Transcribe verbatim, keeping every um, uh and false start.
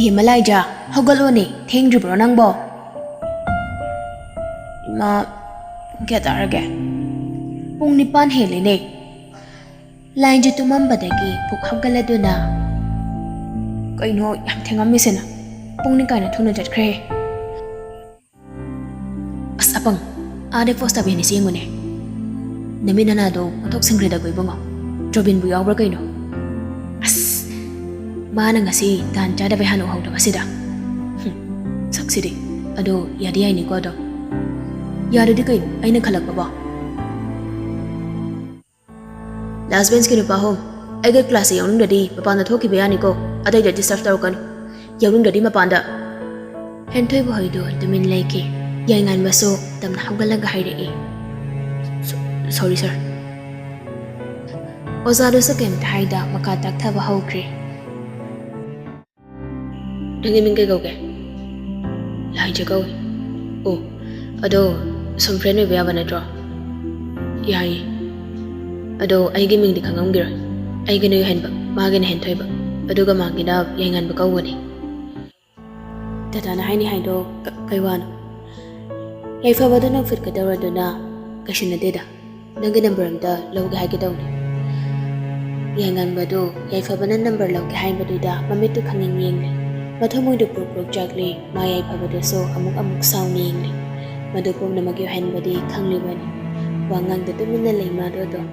ꯏꯃꯥ ꯂꯥꯏꯖꯥ, ꯍꯧꯒꯠꯂꯣꯅꯦ, ꯊꯦꯡꯗ꯭ꯔꯤꯕ꯭ꯔꯣ ꯅꯪꯕꯣ? ꯏꯃꯥ, ꯄꯨꯡ ꯀꯌꯥ ꯇꯥꯔꯒꯦ? ꯄꯨꯡ ꯅꯤꯄꯥꯟ ꯍꯦꯜꯂꯦꯅꯦ꯫ ꯂꯥꯏꯟꯁꯦ ꯇꯨꯝꯃꯝꯕꯗꯒꯤ ꯄꯨꯛ ꯍꯧꯒꯠꯂꯗꯨꯅ꯫ ꯀꯩꯅꯣ ꯌꯥꯝ ꯊꯦꯡꯉꯝꯃꯤꯁꯤꯅ? ꯄꯨꯡꯅꯤ ꯀꯥꯏꯅ ꯊꯨꯅ ꯆꯠꯈ꯭ꯔꯦ꯫ ꯑꯁ ꯑꯄꯪ, ꯑꯥꯗ ꯄꯣꯁ ꯇꯥꯕꯤ ꯍꯦꯟꯅ ꯌꯦꯡꯉꯨꯅꯦ꯫ ꯅꯃꯤꯠ ꯅꯅꯥꯗꯣ ꯑꯣꯟꯊꯣꯛ ꯁꯤꯡꯈ꯭ꯔꯦꯗ ꯀꯣꯏꯕꯨꯡꯉꯣ꯫ ꯖꯣꯕꯤꯟꯕꯨ ꯌꯥꯎꯕ꯭ꯔꯥ ꯀꯩꯅꯣ? ꯑꯁ, ꯃꯥꯅ ꯉꯁꯤ ꯇꯥꯟ ꯆꯥꯗꯕꯩ ꯍꯥꯟꯅ ꯎꯍꯧꯗꯕꯁꯤꯗ꯫ ꯍꯨꯝ, ꯁꯛꯁꯤꯗꯤ꯫ ꯑꯗꯣ ꯌꯥꯗꯤ ꯌꯥꯏꯅꯤꯀꯣ ꯑꯗꯣ꯫ ꯌꯥꯔꯗꯤ ꯀꯩꯅꯣ ꯑꯩꯅ ꯈꯜꯂꯛꯄꯕꯣ? ꯂꯥꯁ ꯕꯦꯟꯁꯀꯤ ꯅꯨꯄꯥ ꯍꯣ, ꯑꯩꯒ ꯀ꯭ꯂꯥꯁꯁꯦ ꯌꯥꯎꯅꯤꯡꯗ꯭ꯔꯗꯤ ꯃꯄꯥꯟꯗ ꯊꯣꯛꯈꯤꯕ ꯌꯥꯅꯤꯀꯣ, ꯑꯇꯩꯗ ꯗꯤꯁꯇꯔꯕ ꯇꯧꯔꯛꯀꯅꯨ꯫ ꯌꯥꯎꯅꯤꯡꯗ꯭ꯔꯗꯤ ꯃꯄꯥꯟꯗ꯫ ꯍꯦꯟꯊꯣꯏꯕ ꯍꯣꯏꯗꯣ ꯇꯨꯃꯤꯟ ꯂꯩꯈꯤ꯫ ꯌꯥꯏꯉꯟꯕꯁꯨ ꯇꯞꯅ ꯍꯧꯒꯠꯂꯒ ꯍꯥꯏꯔꯛꯏ, "ꯁꯣ-, ꯁꯣꯔꯤ ꯁꯥꯔ꯫" ꯑꯣꯖꯥꯗꯨꯁꯨ ꯀꯩꯝꯇ ꯍꯥꯏꯗ ꯃꯈꯥ ꯇꯥꯛꯊꯕ ꯍꯧꯈ꯭ꯔꯦ꯫ ꯅꯪꯒꯤ ꯃꯤꯡ ꯀꯩ ꯀꯧꯒꯦ? ꯂꯥꯏꯖ ꯀꯧꯏ꯫ ꯑꯣ, ꯑꯗꯣ ꯁꯨꯝ ꯐ꯭ꯔꯦꯟ ꯑꯣꯏꯕ ꯌꯥꯕ ꯅꯠꯇ꯭ꯔꯣ? ꯌꯥꯏꯌꯦ꯫ ꯑꯗꯣ ꯑꯩꯒꯤ ꯃꯤꯡꯗꯤ ꯈꯪꯉꯝꯈꯤꯔꯣꯏ꯫ ꯑꯩꯒꯤꯅ ꯌꯨꯍꯦꯟꯕ, ꯃꯥꯒꯤꯅ ꯍꯦꯟꯊꯣꯏꯕ, ꯑꯗꯨꯒ ꯃꯥꯒꯤꯅ ꯌꯥꯏꯉꯟꯕ ꯀꯧꯕꯅꯤ꯫ ꯗꯗꯥꯅ ꯍꯥꯏꯅꯤ ꯍꯥꯏꯗꯣ ꯀ-, ꯀꯩ ꯋꯥꯅꯣ? ꯌꯥꯏꯐꯕꯗꯣ ꯅꯪ ꯐꯤꯠ ꯀꯩꯗꯧꯔꯗꯨꯅ? ꯀꯩꯁꯨ ꯅꯠꯇꯦꯗ꯫ ꯅꯪꯒꯤ ꯅꯝꯕꯔ ꯑꯝꯇ ꯂꯧꯒꯦ ꯍꯥꯏꯒꯦ ꯇꯧꯅꯤ꯫ ꯌꯥꯏꯉꯟꯕꯗꯣ ꯌꯥꯏꯐꯕꯅ ꯅꯝꯕꯔ ꯂꯧꯒꯦ ꯍꯥꯏꯕꯗꯨꯗ ꯃꯃꯤꯠꯇꯨ ꯈꯪꯌꯦꯡ ꯌꯦꯡꯂꯦ꯫ ꯃꯊꯃꯣꯏꯗꯨ ꯄ꯭ꯔꯣꯛ ꯄ꯭ꯔꯣꯛ ꯆꯥꯛꯂꯦ꯫ ꯃꯥ ꯌꯥꯏꯐꯕꯗꯨꯁꯨ ꯑꯃꯨꯛ ꯑꯃꯨꯛ ꯁꯥꯎꯅ ꯌꯦꯡꯂꯦ꯫ ꯃꯗꯨ ꯄꯨꯝꯅꯃꯛ ꯌꯨꯍꯦꯟꯕꯗꯤ ꯈꯪꯂꯤꯕꯅꯤ꯫ ꯋꯥ ꯉꯥꯡꯗ ꯇꯨꯃꯤꯟꯅ ꯂꯩ ꯃꯥꯗꯣ ꯑꯗꯨꯝ꯫